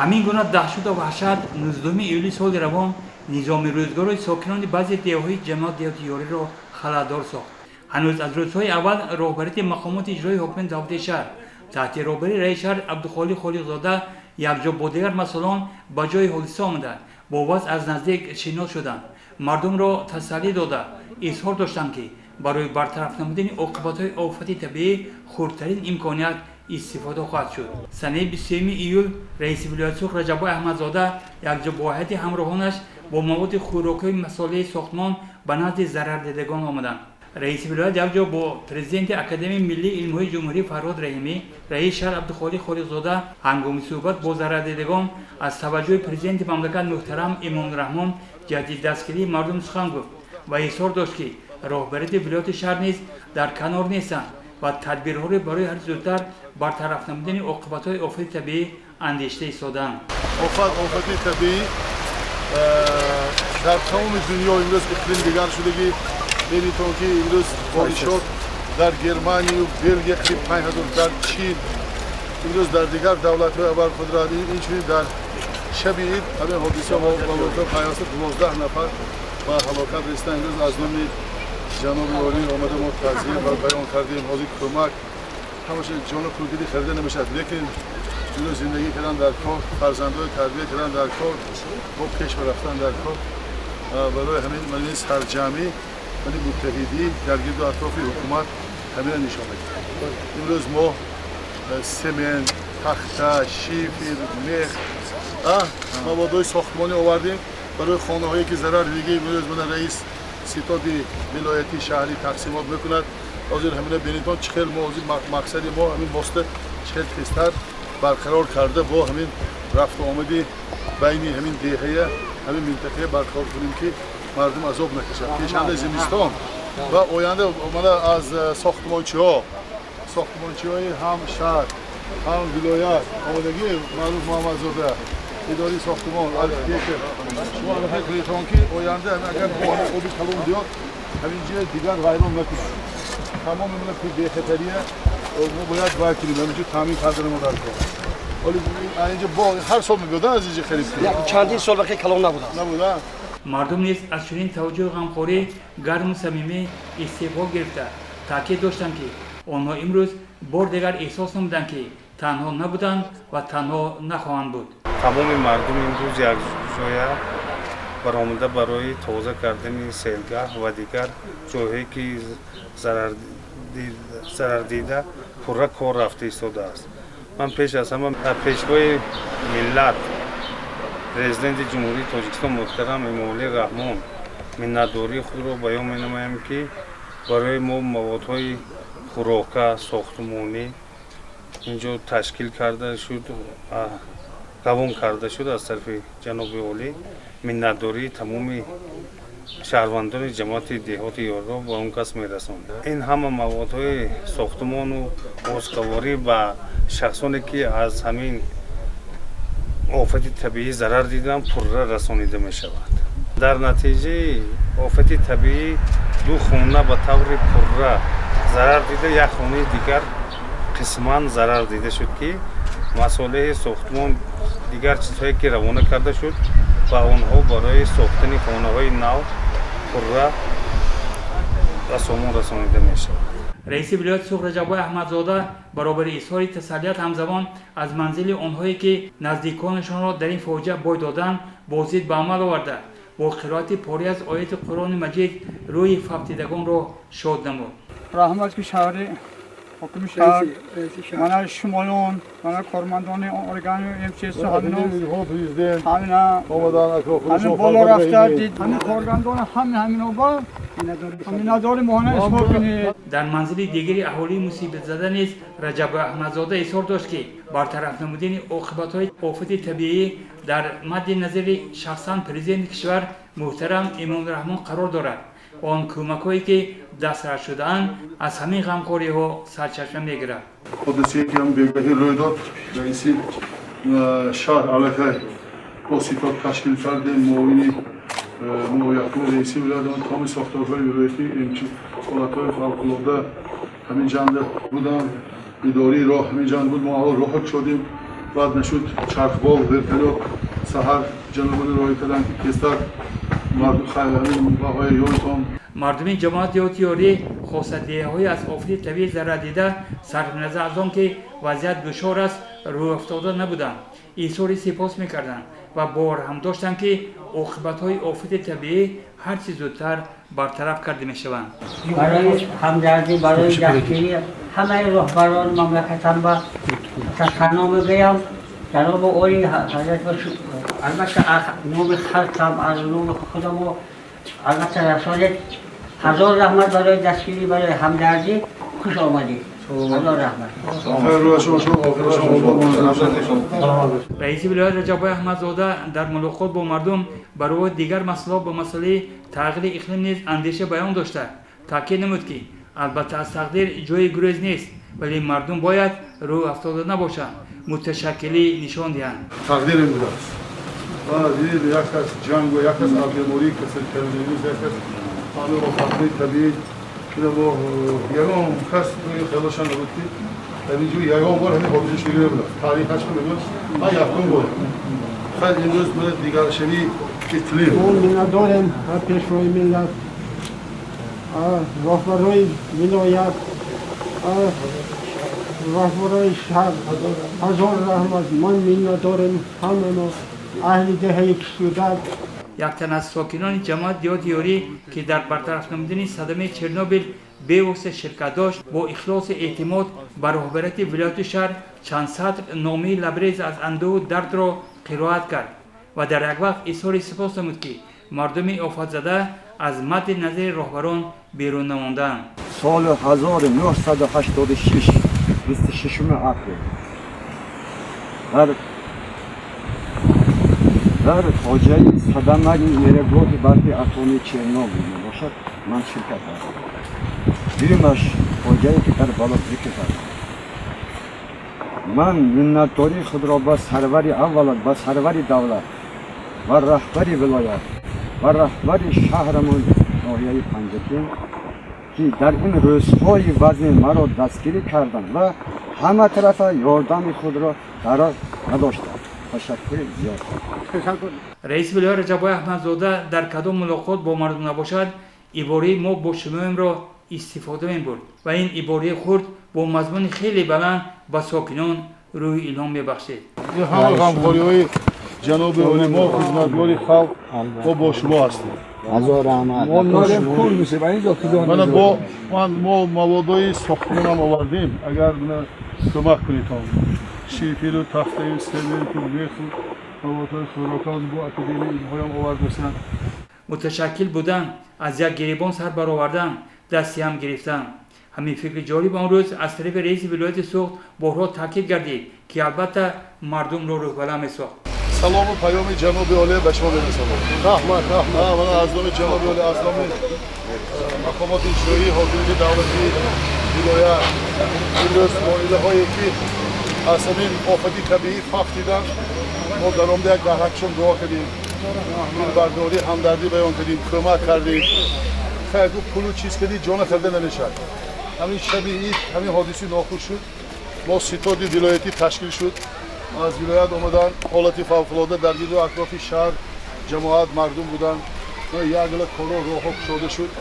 Ҳамин гуна даҳшату ваҳшат 19 июли соли равон низоми рӯзгори сокинони баъзе деҳҳои ҷамоат деҳоти Ёриро халалдор сохт. Ҳанӯз аз рӯзҳои аввал роҳбарияти мақомоти иҷроии ҳокимияти давлати шаҳр таҳти роҳбарии раиси шаҳр Абдухолиқ Холиқзода якҷо бо дигар масъулон ба ҷои ҳодиса омада, бо вазъ аз наздик шинос шуданд, мардумро тасаллӣ дода, изҳор доштанд, ки барои бартараф намудани оқибатҳои офати табиӣ хурдтарин имконият истифода хоҳад шуд. Санаи 23 июл раиси вилояти Суғд Раҷаббой Аҳмадзода якҷо бо ҳайати ҳамроҳонаш бо маводи хӯрокии, масолеҳи сохтмон ба назди зарардидагон омаданд. Раиси вилоят якҷо бо президенти Академияи миллии илмҳои ҷумҳурӣ Фарҳод Раҳимӣ, раиси шаҳр Абдухолиқ Холиқзода ҳангоми суҳбат бо зарардидагон аз таваҷҷӯҳи президенти мамлакат муҳтарам Эмомалӣ Раҳмон ҷиҳати дастгирии мардум сухан гуфт ва изҳор дошт, ки роҳбарияти вилояти шаҳр низ дар канор нестанд ва тадбирҳоро барои ҳарчи зудтар бартараф намудани оқибатҳои офати табиӣ андешида истодаанд. Офати табиӣ дар тамоми дунё, имрӯз иқлим дигар шудагӣ, бинитон, ки имрӯз боришот дар Германию, Белгия қариб 5000, дар Чин, имрӯз дар дигар давлатҳои абарқудрат. Инчунин дар шаби ид ҳамин ҳодиса ба воқеа пайваста, 12 нафар ба ҳалокат расиданд. Имрӯз аз номи ҷаноби олӣ омада, мо тазия баён кардем. Ҳозир кӯмак ҳамаша ҷону пулгирӣ харида намешавад, лекин имрӯз зиндагӣ кардан дар кор, фарзандҳои тарбия кардан дар кор, бо пеш рафтан дар кор. Барои ҳамин мани сарҷамъӣ, мани муттаҳидӣ дар гирду атрофи ҳукумат ҳамина нишон медиҳад. Имрӯз мо семент, тахта, шифер, мех, маводҳои сохтмонӣ овардем барои хонаҳое, ки зарар дига. Имрӯз мана раис ситоди вилоятӣ, шаҳрӣ тақсимот мекунад. Ҳозир ҳамина бинитон, чӣ хел мо ҳозир мақсади мо ҳамин моста чӣ хел тезтар барқарор карда, бо ҳамин рафту омади байни ҳамин деҳая, ҳамин минтақая барқарор кунем, ки мардум азоб накашад пешанда зимистон ва оянда. Омада аз сохтмончиҳои ҳам шаҳр, ҳам вилоят омадагӣ, Маъруф Муҳаммадзода, идораи сохтмон, архитектор, шумо аллакай кунедон, ки оянда агар бо оби калон биёд, ҳамин ҷоя дигар вайрон накунад. Тамоми мана бехатария мо бояд вай кунем, ҳаминҷо таъмин карданмо дар кор. Оли инҷо бо ҳар сол мебиёд, аз инҷо харид. Чандин сол вақте калон набуда. Набуда. Мардум низ аз чунин таваҷҷӯҳу ғамхории гарму самимӣ истиқбол гирифта, таъкид доштанд, ки онҳо имрӯз бор дигар эҳсос намуданд, ки танҳо набуданд ва танҳо нахоҳанд буд. Тамоми мардум имрӯз якҷоя баромада барои тоза кардани селгаҳ ва дигар ҷойҳое, ки зарардида, пурра кор рафта истодааст. Ман пеш аз ҳама пешвои миллат, Президенти Ҷумҳурии Тоҷикистон муҳтарам Эмомалӣ Раҳмон миннатдории худро баён менамоям, ки барои мо маводҳои хӯрока, сохтмонӣ инҷо ташкил карда шуд, равон карда шуд аз тарафи ҷаноби олӣ. Миннатдории тамоми шаҳрвандони ҷамоати деҳоти Ёриро ба он кас мерасонад. Ин ҳама маводҳои сохтмону озуқаворӣ ба шахсоне, ки аз ҳамин офати табиӣ зарар диданд, пурра расонида мешавад. Дар натиҷаи офати табиӣ ду хона ба таври пурра зарар дида, як хонаи дигар қисман зарар дида шуд, ки масолеҳи сохтмон, дигар чизҳое, ки равона карда шуд, ба онҳо барои сохтани хонаҳои нав пурра ба сомон расонида мешавад. Раиси вилояти Суғд Раҷаббой Аҳмадзода баробари изҳори тасаллият ҳамзамон аз манзили онҳое, ки наздиконашонро дар ин фоҷиа бой доданд, боздид ба амал оварда, бо қироати порӣ аз ояти Қуръони Маҷид рӯҳи фавтидагонро шод намуд. Раҳмат, ки шаҳри ҳокими шаҳр, мана шумоён, мана кормандони органи МЧС, ҳамина ҳамин боло рафта дид, ҳамин кормандон, ҳамин ҳаминоба миннатдори моҳона изҳор кунед. Дар манзили дигари аҳолии мусибатзада низ Раҷаббой Аҳмадзода изҳор дошт, ки бартараф намудани оқибатҳои офати табиӣ дар мадди назари шахсан президенти кишвар муҳтарам Эмомалӣ Раҳмон қарор дорад. Он кӯмакҳое, ки дастрас шудаанд, аз ҳамин ғамхориҳо сарчашма мегирад. Ҳодисае, ки ҳам бегаҳӣ рӯй дод, раиси шаҳр аллакай бо ситод ташкил кардем, муовини якуми раиси вилоят, тамоми сохторҳои вилоятӣ, ҳолатҳои фавқулода ҳамин ҷанда буданд, идораи роҳ ҳамин ҷанда буд. Мо аввал роҳа кушодем. Баъд нашуд, чархбол, вертолёт саҳар ҷанобони роҳӣ карданд, ки тезтар мардум ҳамин ёритон. Мардуми ҷамоат деҳоти Ёрӣ, хоса деҳаҳои аз офати табиӣ зарардида, сарфи назар аз он ки вазъият душвор аст, рӯҳафтода набуданд, изҳори сипос мекарданд ва бовар ҳам доштанд, ки оқибатҳои офати табиӣ ҳарчи зудтар бартараф карда мешаванд. Барои ҳамдардӣ, барои дастгирӣ ҳамаи роҳбарони мамлакатам ба ташанно мегӯям. Ҷаноби олӣ ҳазрат, албатта, аз номи халқам, аз номи худамо, албатта, расонед. Ҳазор раҳмат барои дастгирӣ, барои ҳамдардӣ. Хуш омадед, ҳазор раҳмат. Раиси вилоят Раҷаббой Аҳмадзода дар мулоқот бо мардум барои дигар масъалаҳо ба масъалаи тағйири иқлим низ андеша баён дошта, таъкид намуд, ки албатта, аз тақдир ҷои гурез нест, вале мардум бояд рӯ афтода набошанд, муташаккилӣ нишон диҳанд. Тақдир ин будааст. Дидед, як кас ҷангу, як кас аз бемории касали коронавирус, як кас ҳамаи офатҳои табиӣ. Бо ягон кас хелошан набуд, ки дар ин ҷо ягон бор ҳамин ҳодиса шуда набудааст. Таърихаш мегӯяд, ман якум бор. Хайр, имрӯз бояд дигаршавии иқлим. Мо миннатдорем Пешвои миллат, роҳбарои вилоят, роҳбарои шаҳр. Ҳазор раҳмат, ман миннатдорем ҳамамо, аҳли деҳаи Кисудак. Як тан аз сокинони ҷамоат деҳоти Ёрӣ, ки дар бартараф намудани садамаи Чернобил бевосита ширкат дошт, бо ихлосу эътимод ба роҳбарияти вилояту шаҳр чанд сатр номаи лабрез аз андӯҳу дардро қироат кард ва дар як вақт изҳори сипос намуд, ки мардуми офатзада аз мадди назари роҳбарон берун намонданд. Соли 1986, 26 апрел, дар фоҷиаи садамаи нерӯгоҳи барқи атомии Чернобил мебошад, ман ширкат кардам. Дуюмаш, фоҷиае ки дар боло зикр кардам, ман миннатдории худро ба сарвари, аввалан ба сарвари давлат ва раҳбари вилоят ва раҳбари шаҳрамон, ноҳияи Панҷакент, ки дар ин рӯзҳои вазнин маро дастгирӣ карданд ва ҳама тарафа ёрдами худро дароз надоштанд, ташаккури зиёд. Раиси вилоят Раҷаббой Аҳмадзода дар кадом мулоқот бо мардум набошад, ибораи «мо бо шумоемро истифода мебурд ва ин ибораи хурд бо мазмуни хеле баланд ба сокинон рӯҳи илҳом мебахшид. Ин ҳама ғамхориҳои ҷаноби олӣ, мо хизматгори халқ, мо бо шумо ҳастем. Ҳазор раҳмат. Мана, бо ман мо маводҳои сохтмонам овардем, агар кӯмак кунедон, шиферу тахтаю сементу меху маводҳои хӯрока бо Академияи илмҳоям овардасанд. Муташаккил будан, аз як гиребон сар баровардан, дасти ҳам гирифтан, ҳамин фикри ҷолиб он рӯз аз тарафи раиси вилояти Суғд борҳо таъкид гардид, ки албатта, мардумро рӯҳбаланд месохт. Салому паёми ҷаноби олӣ ба шумо мерасонам. Раҳмат, раҳмат. Ман аз номи ҷаноби олӣ, аз номи мақомоти иҷроии ҳокимияти давлатии вилоят, имрӯз оилаҳое ки аз ҳамин офати табиӣ фавтиданд, мо дар омада як дар ҳаққшон дуо кардем, дилбардорӣ, ҳамдардӣ баён кардем, кӯмак кардем. Хайр, пулу чиз кардӣ, ҷона карда намешавад. Ҳамин шаби ид ҳамин ҳодиси нохуш шуд. Мо ситоди вилоятӣ ташкил шуд, аз вилоят омадан, ҳолати фавқулода дар гирду атрофи шаҳр, ҷамоат, мардум буданд, як гила коро, роҳҳо кушода шуд.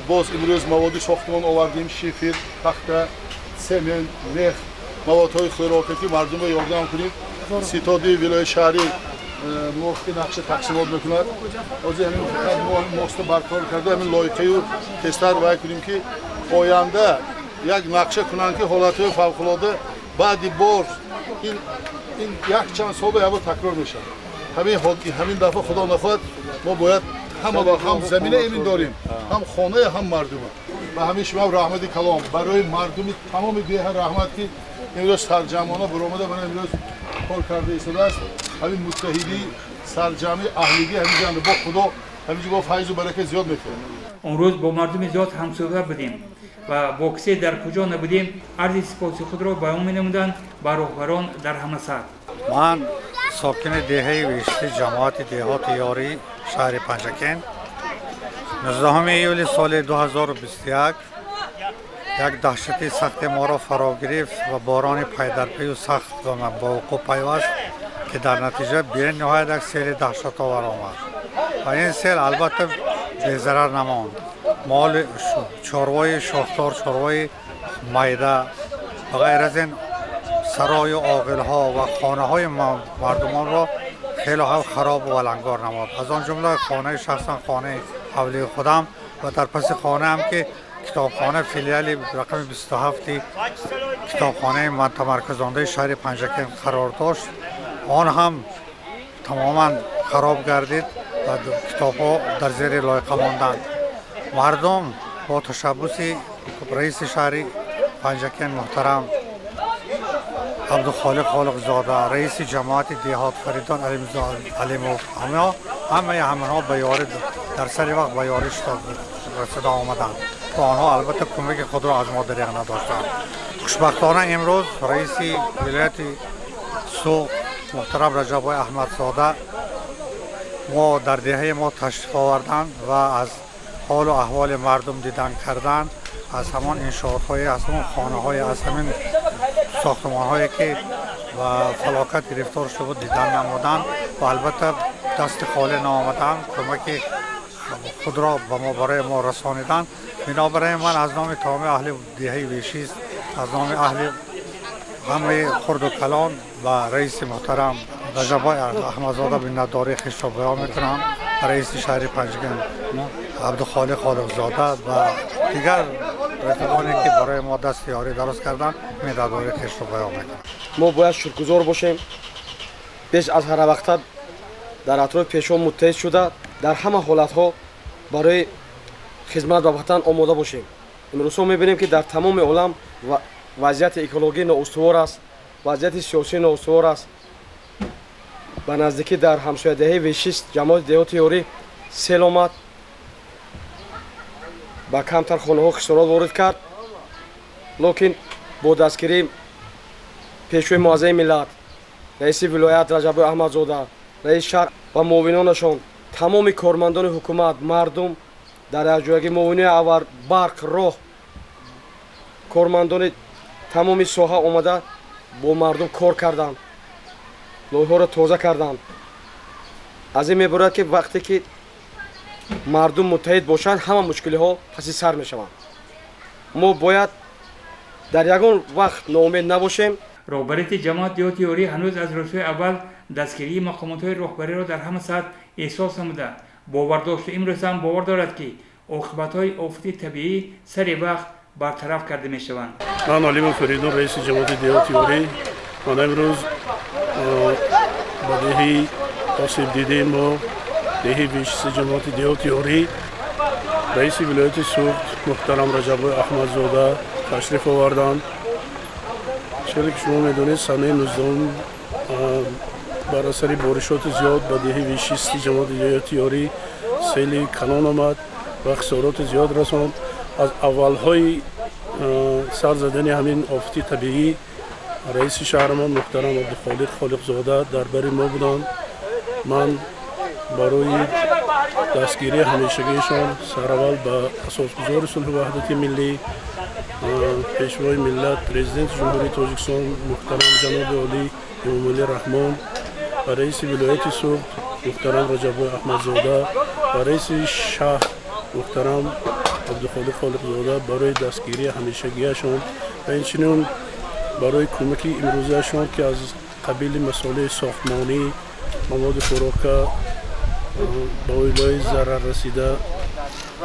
Боз имрӯз маводи сохтмон овардем: шифер, тахта, семент, мех, маводҳои хӯрокакӣ, мардумро ёрдам кунем. Ситоди вилояти шаҳрӣ мувофиқи нақша тақсимот мекунад. Ҳозир ҳамин фақат мо моста барқарор карда, ҳамин лоиқаю тезтар вай кунем, ки оянда як нақша кунанд, ки ҳолатҳои фавқулода баъди бор ин як чанд сол ябор такрор мешавад. Ҳамин дафъа, худо нахоҳад, мо бояд ҳама вақт ҳам замина эмин дорем, ҳам хонае, ҳам мардума. Ба ҳамин шумо раҳмати калом, барои мардуми тамоми деҳа раҳмат, ки имрӯз сарҷамъона баромада, мана имрӯз кор карда истодааст. Ҳамин муттаҳидӣ, сарҷамъи аҳлигӣ ҳамин ҷанда бо худо, ҳамин ҷо бо файзу барака зиёд мекунад. Он рӯз бо мардуми зиёд ҳамсӯҳбат будем ва бо касе дар куҷо набудем, арзи сипоси худро баён менамуданд ба роҳбарон дар ҳама сатҳ. Ман сокини деҳаи Вешти, ҷамоати деҳоти Ёрӣ, шаҳри Панҷакент. 19 июли соли 2021. Як даҳшати сахте моро фаро гирифт ва борони пайдарпаю сахт ба вуқӯъ пайваст, ки дар натиҷа бениҳоят як сели даҳшатовар омад ва ин сел албатта безарар намонд. Моли чорвои шохдор, чорвои майда ва ғайр аз ин сарою оғилҳо ва хонаҳои мардумонро хеле ҳам хароб валангор намуд. Аз он ҷумла хонаи шахсан, хонаи ҳавлии худам ва дар паси хонаам, ки китобхона, филиали рақами 27 китобхонаи тамаркузондаи шаҳри Панҷакент қарор дошт, он ҳам тамоман хароб гардид ва китобҳо дар зери лойқа монданд. Мардум бо ташаббуси раиси шаҳри Панҷакент муҳтарам Абдухолиқ Холиқзода, раиси ҷамоати деҳот Фаридун Алимов, ҳамаи ҳаминҳо ба ёрӣ дар сари вақт ба ёрӣ расида омаданд ва онҳо албатта кӯмаки худро аз мо дареғ надоштанд. Хушбахтона, имрӯз раиси вилояти Суғд муҳтарам Раҷаббой Аҳмадзода мо дар деҳаи мо ташриф оварданд ва аз ҳолу аҳволи мардум дидан карданд, аз ҳамон иншоотҳое, аз ҳамон хонаҳое, аз ҳамин сохтмонҳое, ки ба фалокат гирифтор шуда буд, дидан намуданд ва албатта дасти холӣ наомаданд, кӯмаки худро ба мо, барои мо расониданд. Бинобар ин ман аз номи тамоми аҳли деҳаи Вешист, аз номи аҳли ҳамаи хурду калон ба раиси муҳтарам Раҷаббой Аҳмадзода миннатдории хешро баён мекунам, раиси шаҳри Панҷакент Абдухолиқ Холиқзода ва дигар рафиқоне, ки барои мо дасти ёрӣ дароз карданд, миннатдории хешро баён мекунам. Мо бояд шукргузор бошем. Беш аз ҳар вақта дар атрофи Пешво муттаҳид шуда, дар ҳама ҳолатҳо барои хизмат ба ватан омода бошем. Имрӯзҳо мебинем, ки дар тамоми олам вазъияти экологӣ ноустувор аст, вазъияти сиёсӣ ноустувор аст. Ба наздикӣ дар ҳамсоядеҳаи Вешист, ҷамоати деҳоти Ёрӣ, сел омад, ба камтар хонаҳо хисорот ворид кард. Лекин бо дастгирии Пешвои муаззами миллат, раиси вилоят Раҷаббой Аҳмадзода, раиси шаҳр ва муовинонашон, тамоми кормандони ҳукумат, мардум дар якҷоягӣ, муовинои аввал барқ, роҳ, кормандони тамоми соҳа омада бо мардум кор карданд, лойҳоро тоза карданд. Аз ин мебарояд, ки вақте ки мардум муттаҳид бошанд, ҳама мушкилиҳо паси сар мешаванд. Мо бояд дар ягон вақт ноумед набошем. Роҳбарияти ҷамоат деҳоти Ёрӣ ҳанӯз аз рӯзҳои аввал дастгирии мақомотҳои роҳбариро дар ҳама сатҳ эҳсос намуда, бовар дошту имрӯз ҳам бовар дорад, ки оқибатҳои офати табиӣ сари вақт бартараф карда мешаванд. Ман Алимов Фаридун, раиси ҷамоати деҳоти Ёрӣ. Ман имрӯз ба деҳи осебдидаи мо, деҳи Вешиси ҷамоати деҳоти Ёрӣ, раиси вилояти Суғд муҳтарам Раҷаббой Аҳмадзода ташриф оварданд. Чизе ки шумо медонед, санаи 19 бар асари боришоти зиёд ба деҳи Вешисти ҷамоати деҳоти Ёрӣ сели калон омад ва хисороти зиёд расонд. Аз аввалҳои сар задани ҳамин офати табиӣ раиси шаҳрамон муҳтарам Абдухолиқ Холиқзода дар бари мо буданд. Ман барои дастгирии ҳамешагиашон сараввал ба асосгузори сулҳу ваҳдати миллӣ, Пешвои миллат, Президенти Ҷумҳурии Тоҷикистон муҳтарам ҷаноби олӣ Эмомалӣ Раҳмон ва раиси вилояти Суғд муҳтарам Раҷаббой Аҳмадзода ва раиси шаҳр муҳтарам Абдухолиқ Холиқзода барои дастгирии ҳамешагиашон ва инчунин барои кӯмаки имрӯзаашон, ки аз қабили масолеҳи сохтмонӣ, маводи хӯрока ба оилаҳои зараррасида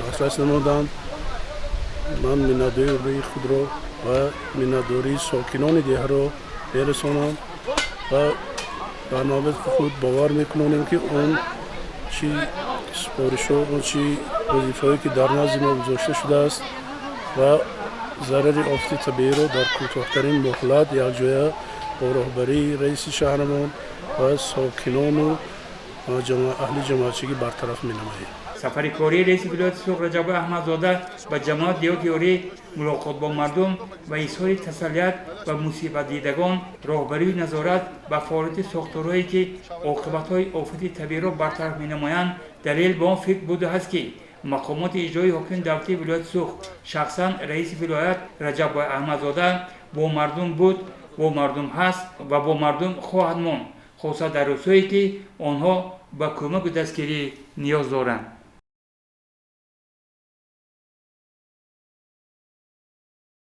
дастрас намуданд, ман миннатдории худро ва миннатдории сокинони деҳаро мерасонам ва дар навбати худ бовар мекунонем, ки он чи супоришҳо, он чи вазифаҳое, ки дар назди мо гузошта шудааст ва зарари офати табииро дар кӯтоҳтарин муҳлат якҷоя бо роҳбарии раиси шаҳрамон ва сокинону аҳли ҷамоатчигӣ бартараф менамоем. Сафари кории раиси вилояти Суғд Раҷаббой Аҳмадзода ба ҷамоат деҳоти Ёрӣ, мулоқот бо мардум ва изҳори тасаллият ба мусибатдидагон, роҳбарию назорат ба фаъолияти сохторҳое, ки оқибатҳои офати табииро бартараф менамоянд, далел ба он фикр будааст, ки Мақомоти иҷроии ҳокими давлатии вилояти Суғд, шахсан раиси вилоят Раҷаббой Аҳмадзода бо мардум буд, бо мардум ҳаст ва бо мардум хоҳад монд, хоса дар рӯзҳое ки онҳо ба кӯмаку дастгирӣ ниёз доранд.